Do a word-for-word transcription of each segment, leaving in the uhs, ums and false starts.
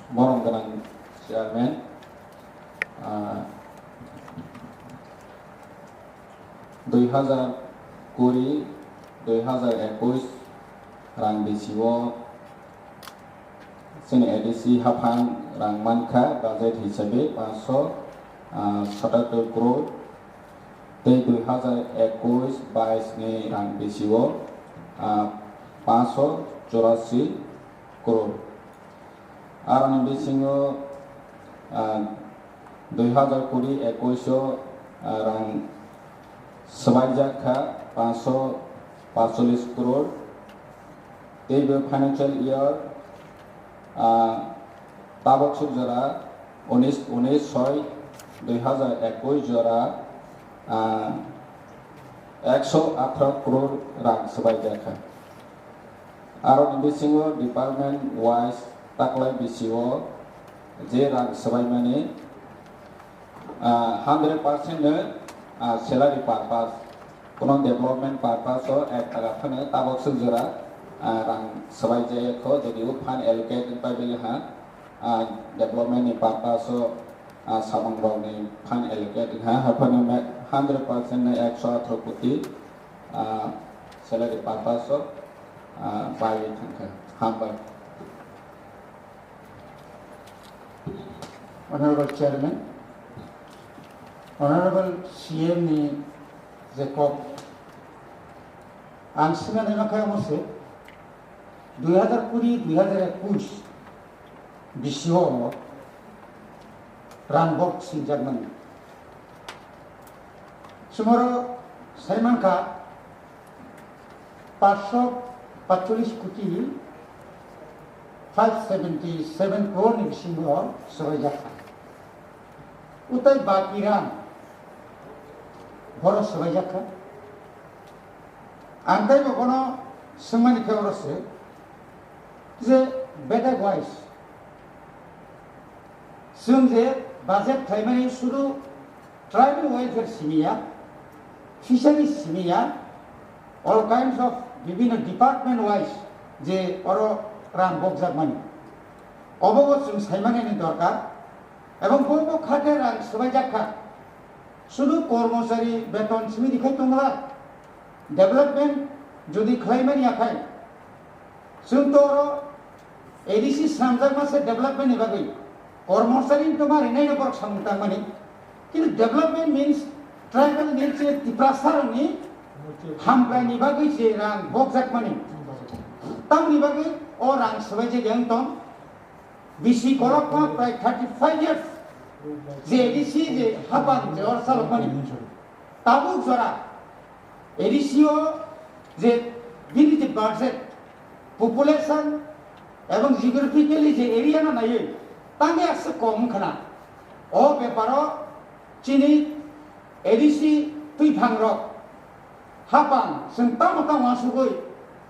Borom gwnang chairman, ah, dui hazar kuri, dui hazar ekush rang bisio chini A D C haphang rang mankha, budget hisabe panchsho, ah, satattor crore, tei dui hazar ekush bais ni rang bisio, ah, panchsho churasi crore. Aroni bisingo, ah, dui hazar kuri ekush o, ah, rang swbaijak kha panchsho paanchchollish crore. Tei bo financial year, ah, tabok suk jora unis, unis soi dui hazar ekush jora, ah, ekso atharo crore rang swbaijak kha. Aroni bisingo department wise taklai bisio je rang swbaimani, ah, hundred percent no, ah, salary purpose, kono development purpose o ek taka phano tabok suk jora, ah, rang swbaijak kho, jodi o fund allocate wngpai bini ha, ah, development ni purpose o, ah, samung rok ni fund allocate wngha, haphano me hundred percent no ekso atharo koti, ah, salary purpose o, ah, bai thangkha. Hambai. Honorable Chairman, Honorable C M ni je kok ang sima nai ma khe omo se dui hazar kuri, dui hazar ekush bisio rang bok singjakmani. Sumoro sai mankha, panchsho paanchchollish koti five seventy seven crore ni bisingo swbaijak kha. Utai baki rang boro swbaijak kha. Ang tei bo bono swngmani khe oro se je bedek wise chwng je budget khlaimani sudu tribal welfare simi ya, fisheries simi ya, all kinds of bibhinno department wise je oro rang bokjakmani, obo bo chwng saimanani dorkar. Ebong bo bo khate rang swbaijak kha, sudu kormochari beton simi dikhai tongla, development jodi khlaimani akhai, chwng to oro A D C swnamjakma se development ni bagwi, kormochari ni tongma rinai no borok samung tangmani. Kintu development means tribal ni je Tiprasa rokni hamkrai ni bagwi je rang bokjakmani. Tamoni bagwi o rang swbaijak yang tong. Bisi kolokma prai thirty five years je A D C je hapan je oro salokmani. Tabuk jora A D C o je bini je budget, population ebong geographically je area no naiwi tangwi aswk kom wngkha na. O beparo chini A D C twiphang rok hapan chwng tamo tamo asugwi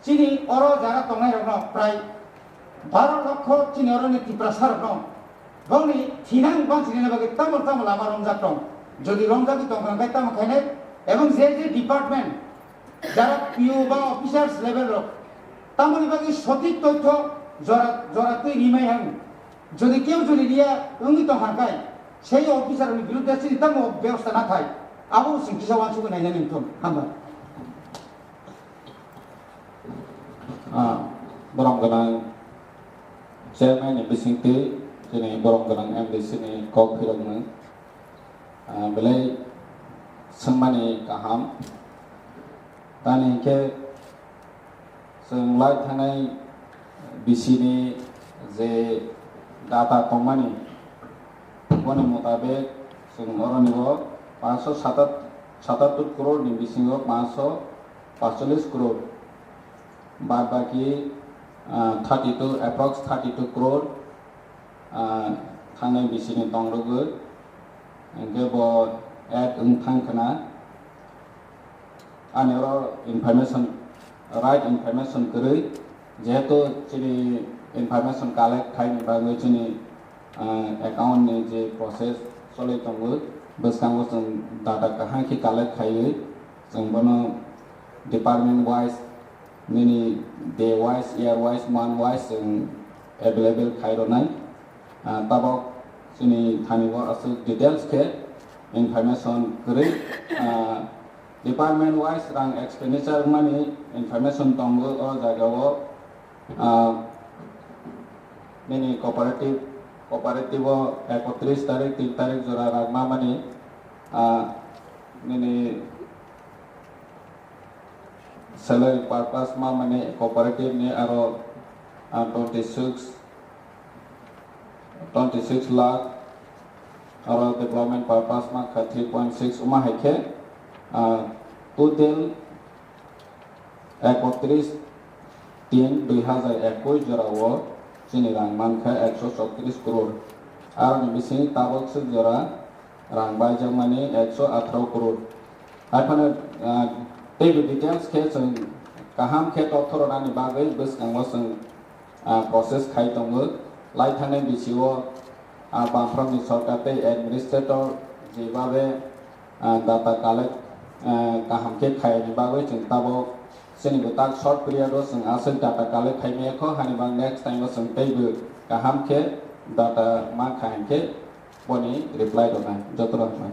chini oro jaga tongnai rokno prai baro lokho chini oroni Tiprasa rokno bongni thinang banchinina bagwi tamo tamo lama romjak tong. Jodi romjagwi tongkha hwnkhe tamo khainai ebong je je department jara P O ba officers level rok tamoni bagwi sothik toitho jora jora twi rimai hang. Jodi keu jodi riya wngwi tongkha hwnkhe sei officer ni biruddhe chini tamo bebosta nathai abo chwng kisa uansugwi nainani wngthung. Hambai. Ah, borom gwnang chairman ni bisingtwi chini borom gwnang M D C ni kok phiroknwi, ah, belai swngmani kaham. Tani hinkhe chwng lai thanai B C ni je data tongmani, boni mutabek chwng oroni o panchsho satat-, satattor crore ni bisingo panchsho paanchchollish crore, bad baki, ah, thirty two, approx thirty two crore, ah, thangnai B C ni tongrogwi, hinkhe bo add wng thang khna. Ani oro information, right information kwrwi, jehetu chini information collect khaini bagwi chini, ah, account ni je process choli tongo, bwskango chwng data kaham khe collect khaiwi, chwng bono department wise, nini day wise, year wise, month wise chwng available khai rwnai. Ah, tabok chini thani o aswk details khe information kwrwi, ah, department wise rang expenditure mani information tongo o jaga o, ah, nini cooperative, cooperative o ekotris tarik, tin tarik jora rang ma mani, ah, nini salary purpose ma mani cooperative ni aro, ah, twenty six, twenty six lakh, aro development purpose ma kha three point six, uma hai khe, ah, total ekotris tin dui hazar ekwis jora o chini rang man kha ekso chowtris crore, aro ni bising tabok swk jora rang baijak mani ekso atharo crore. Hai phano, ah, teibo details khe chwng kaham khe totho rwnani bagwi bwskango chwng, ah, process khai tongo. Lai thangnai bisio, ah, Bamphorokni sorkar tei administrator jebabe, ah, data collect, ah, kaham khe khaiyani bagwi chwng tabok chini bwtak short period o chwng aswk data collect khai maya kho, hani bang next time o chwng teibo kaham khe data ma kha hinkhe boni reply rwnai. Joto rok hambai.